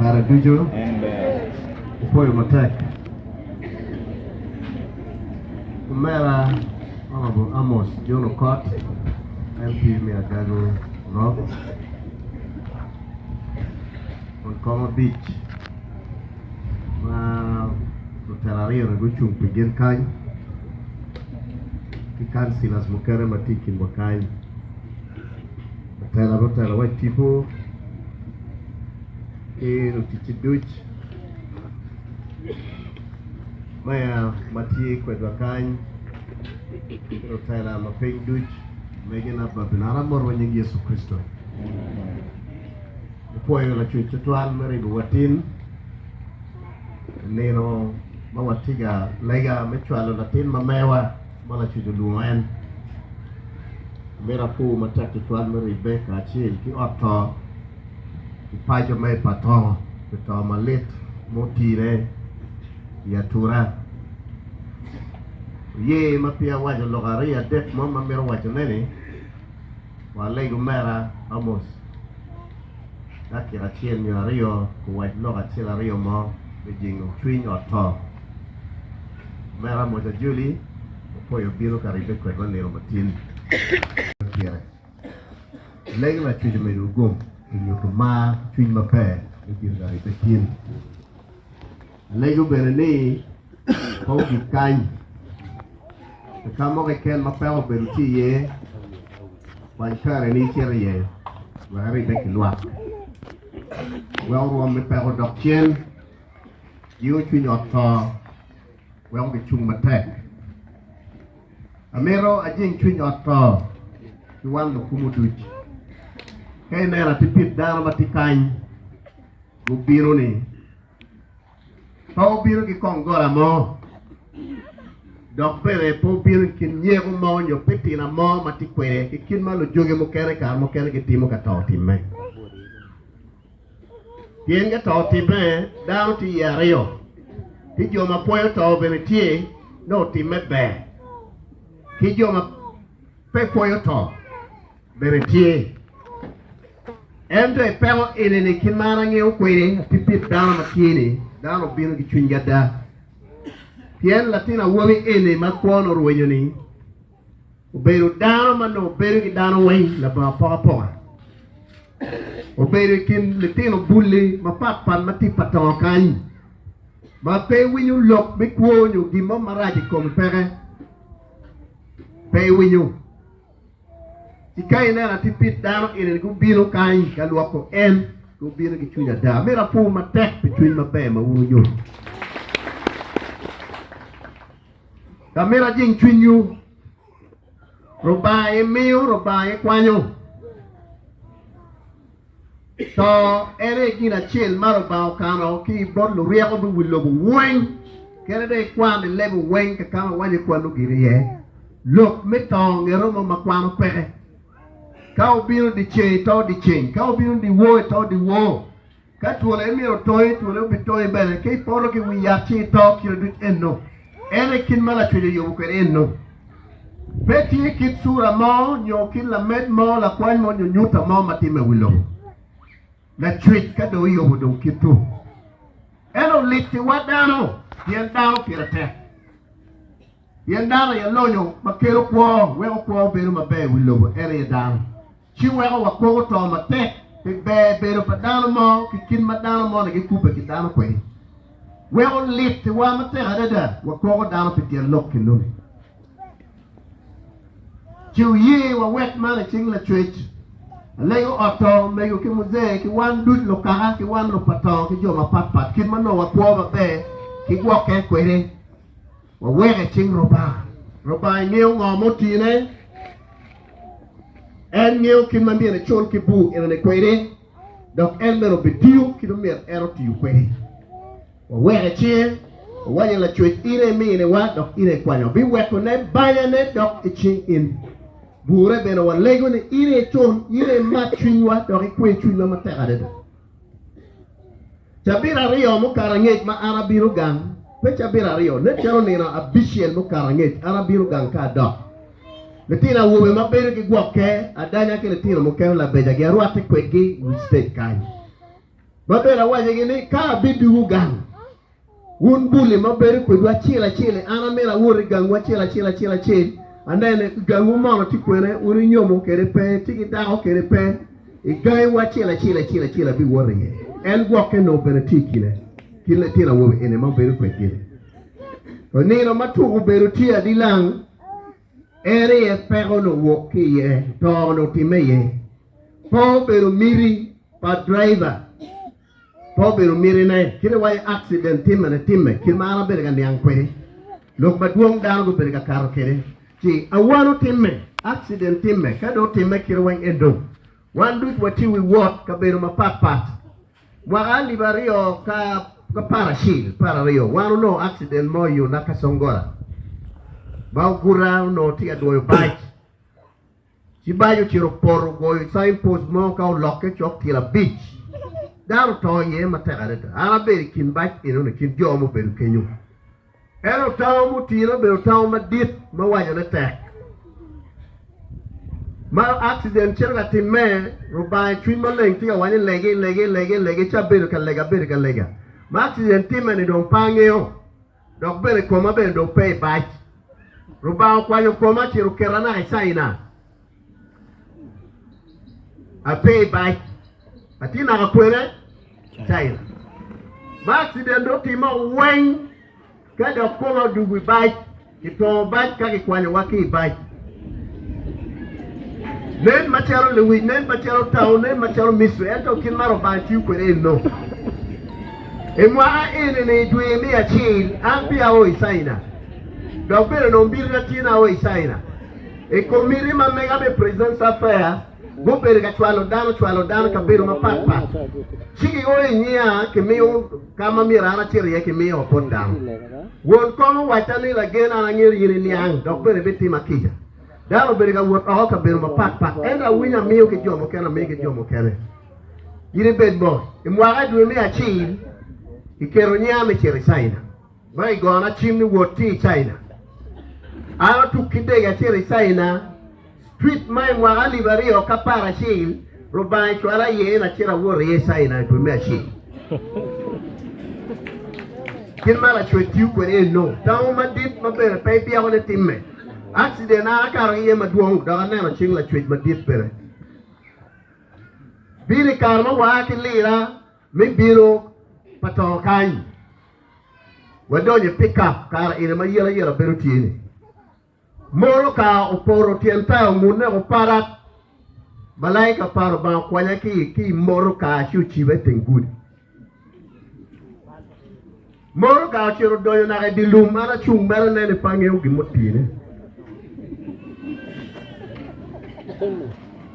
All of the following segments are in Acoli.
Kare ducu opwoyo matek. Omera Honourable Amos John Okot, MP me Agago North, kun kom abic ma lutela aryo-ni gucung pi gin kany ki councillors mukene ma tye i kinwa kany. Lutela gutelo wa i tipo ki luticci duc meya ma tye kwedwa kany ki lutela ma piny duc megina Babina an amoto nying Yecu Kricito. Apwoyo Lacwec tutwal me ribowa tin i nino ma watye ka lega me cwalo latin ma mewa ma Lacwec olwongo en. Amito apur matek tutwal me ribbe kacel ki ot to i paco me pa to pi to malit mutine i atura. Oye ma peya awaco lok ariyo adek mo ma amito wacone-ni, Walego omera Amos dakika acel nyo ariyo guwac lok acel ariyo mo me jingo cwiny ot to. Omera Amos Ajoli opwoyo bino ka ribbe kwedwa nino matin. Pire. Lego lacwec omedo gum pi nyuto mar ki cwiny maber me bino ka ribbe tin. Alego bene ni pe wugik kany i ka mo keken ma peko obedo tye iye, kwany kareni icit iye wek iribbe ki lwak. Wek orwom me peko odok cen, jingo cwiny ot to weko gicung matek. Amito ajing cwiny ot to ki wan lukumu duc. Ka ineno atipit dano ma tye kany gubino-ni, Pe wubino ki kong gola mo, dok bene pe wubino i kin nyeko mo nyo pitina mo ma tye kwede ki kit ma lujogi mukene kare mukene gitimo ka to otimme. Pien ka to otimme, dano tye iye ariyo, tye jo ma pwoyo to bene tye ni otimme ber, ki jo ma pe pwoyo to. Bene tye. Ento i peko eni-ni kit ma an angeyo kwede atipit dano ma tye-ni, dano obino ki cwinygi ada. Pien latin awobi eni ma kwone orwenyo-ni obedo dano ma nongo bedo ki dano weng labongo apokapoka. Obedo i kin litino bulli mapatpat ma tye pa tongo kany, ma pe winyo lok me kwo nyo gin mo marac i kome peke, pe iwinyo. Ci ka ineno atipit dano eni gubino kany ka lwoko en, gubino ki cwiny ada. Amito apur matek pi cwiny maber ma wun wunyuto. Ka mito ajing cwinywu, Rubanga aye miyo, Rubanga aye kwanyo. To en aye gin acel ma Rubanga okano ki bot luryeko me wi lobo weng. Kene dong ikwan i lebo weng ka ka ma waco ikwano giri iye. Lok me to ngeto mo ma kwano peke. Ka obino dyeceng ito dyeceng, ka obino dyewor ito dyewor. Ka twol aye myero otoyi, twol aye obitoyi bene. Ka ipoto ki wi yat ci ito kite ducu eno. En aye kit ma Lacwec oyubo kwede eno. Pe tye kit cura mo, nyo kit lamed mo, lakwany mo, nyo nyuta mo ma timme i wi lobo. Lacwec ka dong oyubo dong kit-tu. Ento littiwa dano, pien dano pire tek. Pien dano aye lonyo ma kelo kwo, weko kwo bedo maber i wi lobo, en aye dano. Ci weko wakoko to matek pi ber bedo pa dano mo ki kit ma dano moni gikubbe ki dano kwede. Weko littiwa matek adada wakoko dano pi tyen lok kenoni. Ci wuye wawek man i cing Lacwec. Alego ot to omego ki muzee ki wan duc lukaka ki wan lupato ki jo mapatpat kit ma nongo wakwo maber ki gwokke kwede. Wawek i cing Rubanga. Rubanga ngeyo ngo mutine. En ngeyo kit ma myero ecul ki bur enoni kwede, dok en bene obitiyo kit ma myero en otiyo kwede. Wawek i cinge, wawaco ni, Lacwec, in aye iminiwa, dok in aye ikwanyo. Wabiwekone banyane dok i cing in. Bure bene walego ni in aye icul, in aye imak cwinywa dok ikwe cwinywa matek adada. Cabit ariyo mukato angec ma an abino gang, pe cabit ariyo, nen calo nino abicel mukato angec, an abino gang ka adok. Litino awobe ma bedo gigwokke adanya ki litino mukene labecagi arwatte kwedgi i wi citec kany. Ma bene awacigi ni, Ka abidugo gang, wun buli ma wubedo kwedwu acel acel-li, an amito awot i gangwu acel acel acel acel, anene gangwu mono tye kwene, wun inyomo kede pe, tye ki dako kede pe, i gangiwu acel acel acel acel abiwoto iye. En gwokke nongo bene tye i kine ki litino awobe eni ma wubedo kwedgi-ni. To nino ma tuko obedo tye adilang, en aye peko onongo wok ki iye, to onongo otimme iye. Pe obedo miti pa driver, pe obedo mitine. Kit iwaco accident timmene timme, kit ma an abedo ka niang kwede, lok madwong dano gubedo ka kato kwede, ci awano timme, accident timme, ka dong otimme kite weng ento wan duc watye wi wot kabedo mapat pat. Mwaka alip 20 ki 12 wan onongo accident mo i Nakasongola ma oguta onongo tye ka dwoyo bac. Ci bac ocito opoto ogoyo sign post mo ka olokke cok tyelo abic. Dano oto iye matek adada. An abedo i kin bac enoni, i kin jo mubedo kenyo. Ento tango mutine obedo tango madit ma wacone tek. Ma accident cito ka timme, Rubanga i cwiny maleng tye ka waco ni legi, legi, legi, legi, ci abedo ka lega, abedo ka lega. Ma accident timme-ni dong pe angeyo. Dok bene koma bene dong pe i bac. Rubanga okwanyo koma ci oketa naka i Caina. Ape i bac. Atye naka kwene? Caina. Ma accident dong otime weng ka dok koma odugu i bac, kitongo bac ka kikwanyowa ki i bac. Nen macalo lewic, nen macalo tawo, nen macalo mystery, ento kit ma Rubanga tiyo kwede eno. I mwaka eni-ni i dwe me acel, an peya ao i Caina, dok bene onongo mitina tye ni ao i Caina. I komiti ma mega me President's Affairs gubedo ka cwalo dano cwalo dano i kabedo mapat pat, ci gioyo i nyinga kimiyo ka ma myero an acit iye kimiyo bot dano. Won kom owacca ni, Lagen, an angeyo in iniang, dok bene ibitima kica. Dano obedo ka wot oko i kabedo mapat pat, ento awinyo amiyo ki jo mukene, amiyo ki jo mukene. In ibed mot. I mwaka dwe me acel, kiketo nyinga me cito i Caina. Ma igona cim ni wot ti i Caina. An atuk ki dege acito i Caina. Street ma i mwaka 2011, Rubanga ecwala iye en acito awot iye i Caina i dwe me acel. Kit ma Lacwec tiyo kwede eno, tango madit ma bene pe ibyeko ni timme. Accident an akato ki iye madwong dok aneno cing Lacwec madit bene. Bino i kare ma waa ki lira me bino pa to kany, wadonyo i pickup kare eni ma yelo yelo bedo tye ni. Motoka opoto tyen taya ongunne oparat. Malaika pa Lubanga okwanya ki i motoka ci ociba i teng gudi. Motoka ocito odonyo naka i dye lum, an acung mere anene pe angeyo gin mutine.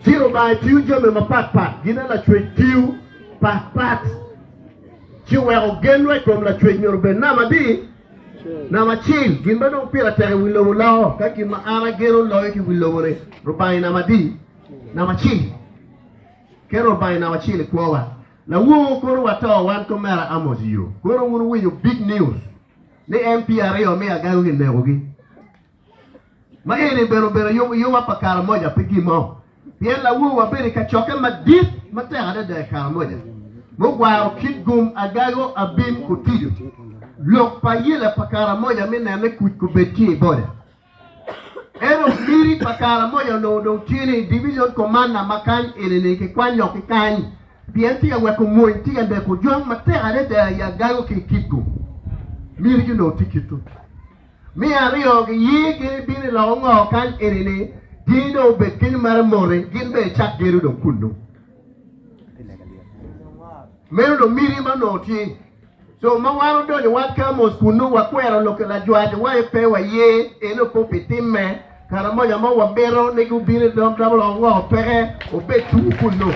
Ci Lubanga tiyo jami mapat pat, gin aye Lacwec tiyo pat pat. Ci oweko genwa i kom Lacwec myero obed namba adi? Namba acel, gin ma dong pire tek i wi lobo loko, ka gin ma an ageno loyo ki i wi lobo-ni, Rubanga i namba adi? Namba acel. Keto Rubanga i namba acel i kwowa. Lawor kono wato wan ki omera Amos i yo. Kono wun wuwinyo big news ni MP aryo me Agago kinekogi. Ma eni bene obedo yuba pa Karamoja pe gin mo. Pien lawor wabedo i kacokke madit matek adada i Karamoja mugwaro Kitgum, Agago, Abim, Kotido. Lok pa ayela pa Karamoja me nene kuc kubed tye i boda. Ento miti pa Karamoja onongo dong tye ni Division Commander ma kany eni-ni kikwanyo ki kany pien tye ka weko mony tye ka neko jong matek adada i Agago ki i Kitgum. Mitigi onongo tye kitu. Me aryo, giye gin ibino i loko ngo kany eni-ni gin dong obed kenyo mere moti gin bene icak gedo dong kunnu. Meno dong miti ma onongo tye. Co ma wan odonyo wan ki Amos kunnu wakwero lok lajwac wa pe waye eno pe obitimme Karamoja mo wamito ni gubin i dog dog lok ngo peke obed tuku kunnu.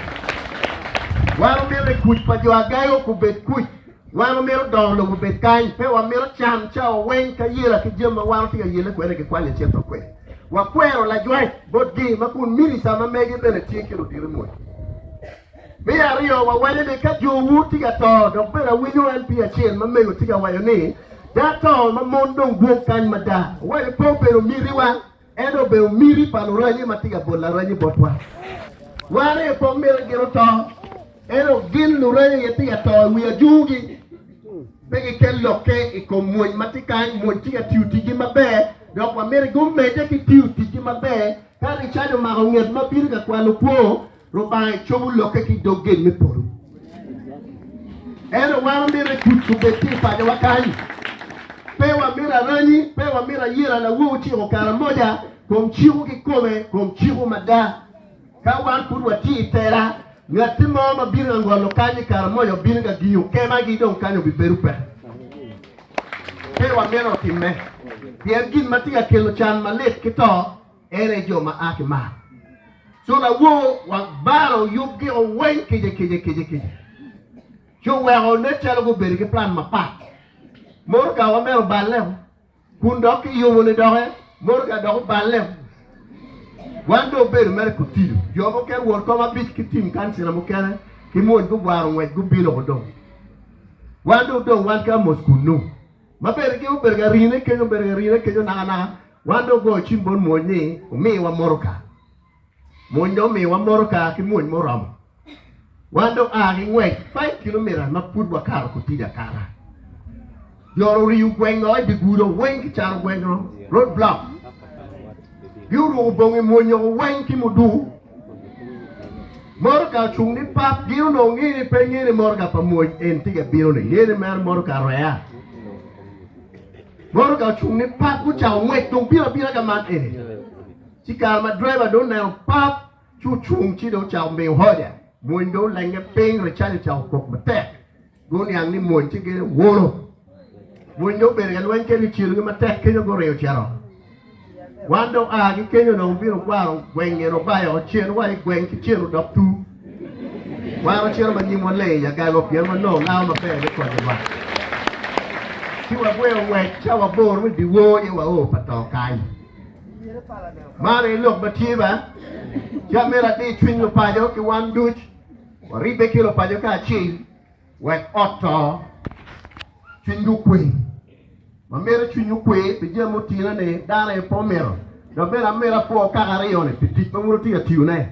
Wan omito ni kuc pa jo Agayo kubed kuc. Wan omito dongo lobo obed kany. Pe wamito can cawa weng ka yela ki jami ma wan watye ka yelle kwede gikwanyo cito kwede. Wakwero lajwac botgi ma kun minista ma megi bene tye ki ludito mony. Me aryo, wawaco ni ka jowu tye ka to, dok bene awinyo MP acel ma mego tye ka waco ni da to ma mon dong dwong kany mada. Owaco pe obedo mitiwa, ento obedo miti pa luranyi ma tye ka bolo aranyi botwa. Wan aye pe wamito gin oto. Ento gin lureny aye tye ka to i wi ajugi. Pe gikel lokke i kom mwony ma tye kany. Mwony tye ka tiyo ticgi maber, dok wamito gumedde ki tiyo ticgi maber. Ka Richard omako nget ma bino ka kwalo kwo, Rubanga ecobo lokke ki i dog geng me polo. Ento wan wamito ni kuc obed tye i pacowa kany. Pe wamito aranyi, pe wamito ayela lawo ociko Karamoja, kom ciko kikome, kom ciko mada. Ka wan pud watye i tela, ngatti mo ma bino ka ngolo kany i Karamoja obino ka gingo kemagi dong kany obibedo peke. Pe wamito otimme, pien gin ma tye ka kelo can malit ki to en aye jo ma a ki malo. Co lawor wabalo yubgiko weng kica kica kica kica. Ci oweko nen calo gubedo ki plan mapat. Motoka wa mere oballe kun dok kiyubo ni doke motoka dok oballe. Wan dong obedo mere kutido. Jo mukene wot kom abic ki tim kancila mukene ki mwony gugwaro ngwec gubino ko dong. Wan dong dong wan ki Amos kunnu. Ma bene gin obedo ka rine kenyo obedo ka rine kenyo nakanaka. Wan dong ogoyo cim bot mwony ni omiwa motoka. Mwony dong omiyowa motoka ki mwony muromo. Wan dong aa ki ngwec five kilometer ma pud wakato Kotido akata. Jo oriyo gweng-ngo i dye gudo weng kicano gweng-ngo, road block. Gi oruko bongi mwonyo weng ki mudu. Motoka ocung ni pap, gin onongo ngeyo ni pe ngeyo ni motoka pa mwony en tye ka bino ni, ngeyo ni mere motoka rea. Motoka ocung ni pap, gucako ngwec dong bino abina ka man eni. Ci kare ma driver dong oneno pap ci ocung ci dong ocako miyo hoja. Mwony dong olenge piny, Richard ocako kok matek. Guniang ni mwony ci gin wolo. Mwony dong obedo ka lweny kenyo ocilogi matek kenyo guringo ocito. Wan dong aa ki kenyo dong obino gwaro gweng en obayo cen wa i gweng ki cen odok tur. Wan wacito ma nyimwa leng i agago pien wanongo lao maber me konyo lwak. Ci wagweyo ngwec cawa aboro me dyewor ci wao pa to kany. Man aye lok ma tye ba. Ci amito adir cwiny lupaco ki wan duc waribbe ki lupaco kacel wek ot to cwinygi okwe. Wamito cwiny okwe pi jami mutine-ni, dano aye pe omito. Dok bene amito apwo kaka aryo-ni pi tic ma wun wutye ka tiyone.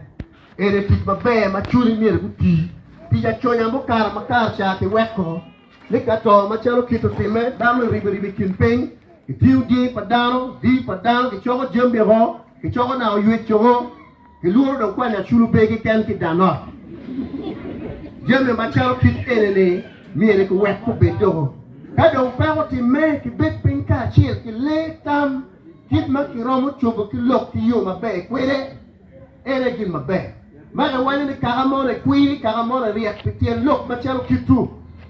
Eni tic maber ma cwiny myero guti. Tic aconya mukato ma kare ca kiweko ni ka to macalo kit otimme, dano eribo eribo i kin piny, kitingo dyangi pa dano, dii pa dano, kicoko jami oko, kicoko naka oywec oko, kilworo dong kwanyo aculu pe keken ki danot. Jami macalo kit eni-ni myero kiwek gubed doko. Ka dong peko otimme, kibed piny kacel, kilee tam kit ma kiromo cobo ki lok ki yo maber kwede. En aye gin maber. Ma kiwaco ni kaka mono ekwir, kaka mono eryek pi tyen lok macalo kit-tu,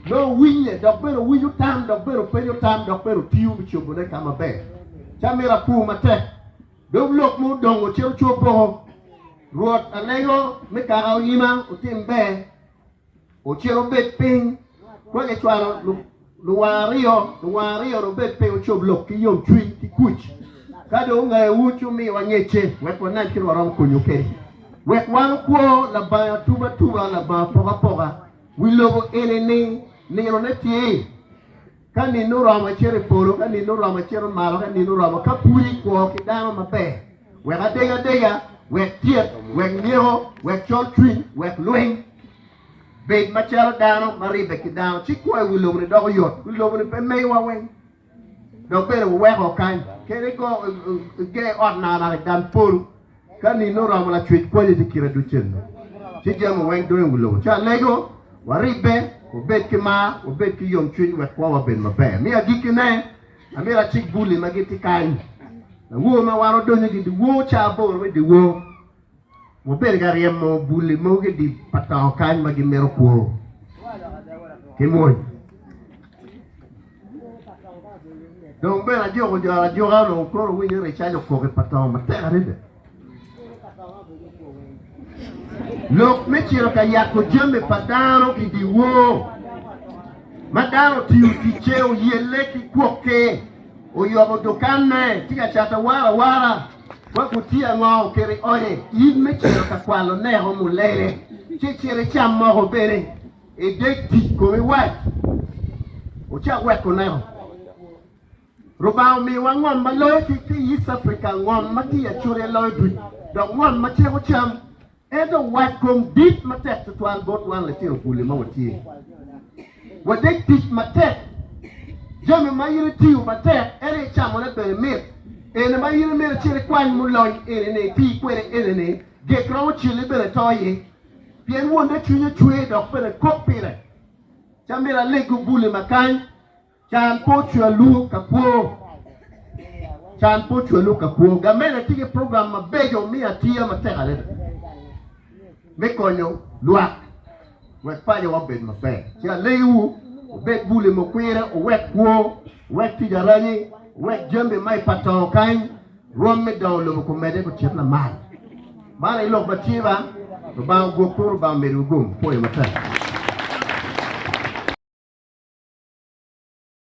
nongo owinye, dok bene owinyo tam, dok bene openyo tam, dok bene otiyo me cobone ka maber. Ca mito apur matek. Dog lok ma odongo cito coboko. Rwot, alego me kaka onyima otim ber. Ocit obed piny, wek ecwalo luwang aryo, luwang aryo-nu obed piny ocob lok ki yomcwiny ki kuc. Ka dong ongeyowu, ci wumiwa ngecce, wek wanen kit ma waromo konyowu kwede, wek wan okwo labongo atubatuba, labongo apokapoka. Wi lobo eni-ni ninone tye. Ka nino oromo icito i polo, ka nino oromo icito malo, ka nino oromo ka pud ikwo ki dano maber, wek adegadega, wek tyet, wek nyeko, wek colcwiny, wek lweny. Bed macalo dano ma ribbe ki dano, ci kwo i wi lobo-ni doko yot. Wi lobo-ni pe mewa weng, dok bene wuweko kany. Kadi iger ot nakanaka i dan polo, Ka nino oromo lacwec kwanyo ci kite ducen-ni, ci jami weng dong i wi lobo. Ci alego, waribbe, wabed ki mar, wabed ki yomcwiny wek kwowa obed maber. Me agikkine, amito acik buli ma gitye kany. Lawor ma wan odonyo i dyewor ca aboro me dyewor, wabedo ka ryemo buli mogo ki i dye pa to kany ma gimito kwo ki mwony. Dong bene ajuko joro ajuka onongo koro winyo ricac okok i patong matek adada. Lok me cito ka yako jami pa dano i dyewor ma dano otiyo ticce oyelle ki kwokke oyobo dukanne tye ka cato awara awara wa gutiya ngo oketo i ode in me cito ka kwalo neko mulele ci icito icam moko bene Ideg tic komi wac, wucak weko neko. Rubanga omiyowa ngom ma loyo ki i East Africa, ngom ma tye i Acholi loyo duc, dok ngom ma ceko cam. Ento wac kom dit matek tutwal bot wan litino buli ma watye. Wadek tic matek. Jami ma in itiyo matek en aye icamone bene mit. Ene ma in imito icit ikwany mulony eni-ni iti kwede eni-ni, gek romo celli bene to iye. Pien wonne cwinye cwer dok bene kok pire. Ca myero aleggu buli ma kany. Can pe ocwalwu ka kwo. Can pe ocwalwu ka kwo. Gamente tye ki program mabeco me atiya matek adada me konyo lwak wek pacowa obed maber. Ci alegiwu wubed buli mukwire, wuwek kwo, wuwek tic aranyi, wuwek jami ma i pa to kany, rwom me dongo lobo kumedde gucit lamal. Man aye lok ma tye ba, Lubanga ogwokwu, Lubanga omedwu gum. Pwoyo matek.